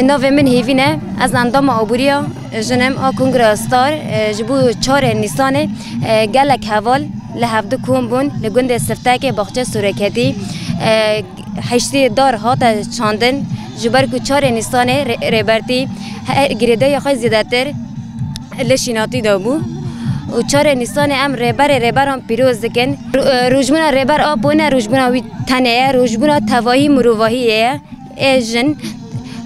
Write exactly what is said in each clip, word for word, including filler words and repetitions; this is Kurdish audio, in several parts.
Navê min Hêvîn e, ez endama aboriya jin im a Kongra Star. E, ji bo çarê Nîsanê, e, gelek heval li hevdu kom bûn li gundê Siftekê Baxçe Soreketî, e, heştê dar hate çandin, ji ber ku çarê Nîsanê rê-, Rêbertî he-, girêdayî xwe zêdetir li şînatî de bû. Û çarê Nîsanê em rêberê rêberan pîroz dikin. Ro-, e, rojbûna Rêber Apo ne rojbûna wî tenê ye, rojbûna tevahî mirovahiyê ye. Ê jin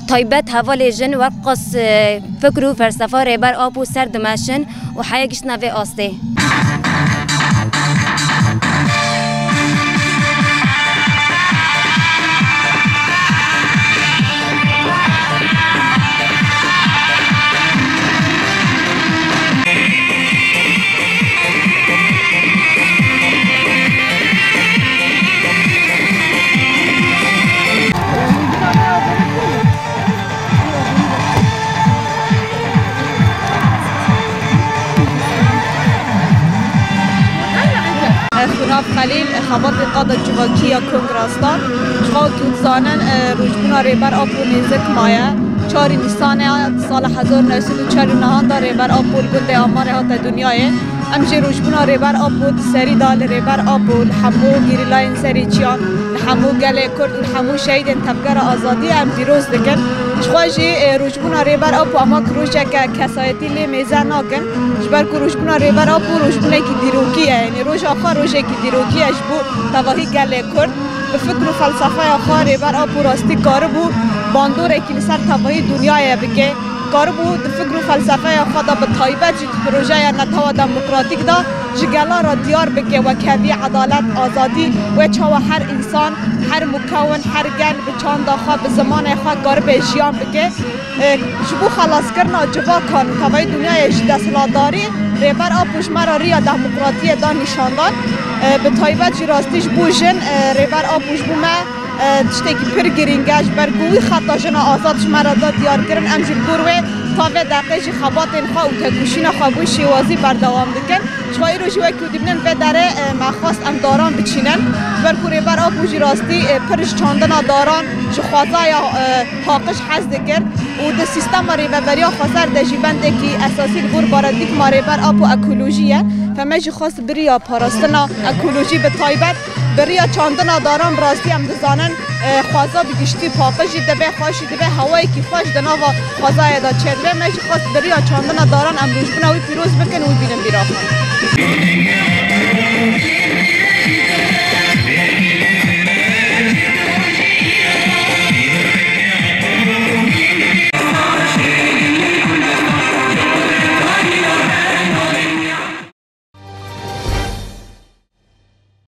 taybet hevalê jin werqas, e, fikr û felsefa Rêber Apo ser dimeşin û heye giştine vê astê. Xûnav Xelîl, xebatê qada civakî ya Kongra Star. Ji xwe ku dizanin, e, rojbûna Rêber Apo nêzik maye. Çarê Nîsanê sala hezar û neh sed û çel û nehan de Rêber Apo li gundê Amarê hate dinyayê. Em jî rojbûna Rêber Apo di serî de li Rêber Apo, li hemû gerîlayên serê çiyan, li hemû gelê Kurd û li hemû şehîdên Tevgera Azadiyê em pîroz dikin. Ji xwe jî, e, rojbûna Rêber Apo em wek rojeke kesayetî lê mêze nakin. Ji ber ku rojbûna Rêber Apo rojbûnekî dîrokî ye, yanî roja xwe rojekî dîrokî ye ji bo tevahî gelê Kurd. Bi fikr û felsefeya xwe Rêber Apo rastî karibû bandorekî li ser tevahî dinyayê bike. Karibû di fikr û felsefeya xwe de bi taybet jî di projeya netewa demokratîk de ji gela re diyar bike wekhevî, edalet, azadî wê çawa her însan, her mukewin, her gen bi çanda xwe, bi zimanê xwe karibe jiyan bike. E, ji bo xelaskirina civakan û tevayî dinyayê ji desthilatdarî, Rêber Apo ji me re riya demokratiyê da nîşandan. E, bi taybet jî rastî ji bo jin, e, Rêber Apo ji bo me, e, tiştekî pir girîng e, ji ber ku wî xeta jina azad ji me re da diyar kirin, em jî li gor wê ta vê deqê jî xebatên xwe û tekoşîna xwe bo şêwazî berdewam dikin. Ji xwe îro jî wek ku dibînin vê derê, e, me xwest em daran biçînin. Ji ber ku Rêber Apo jî rastî, e, pir ji çandina daran, ji xwezaya, e, paqij hez dikir û di sîstema rêveberiya xweser de jî bendekî esasî li gor paradîgma Rêber Apo ekolojî ye. Fe me jî xwest bi riya parastina ekolojî bi taybet, bi riya çandina daran bi rastî em dizanin, e, xweza bi giştî paqij jî dibe, xweş jî dibe, hewayekî xweş di nava xwezayê de çêdibe. Me jî xwest bi riya çandina daran em rojbûna wî pîroz bikin û wî bînin bîra xwe.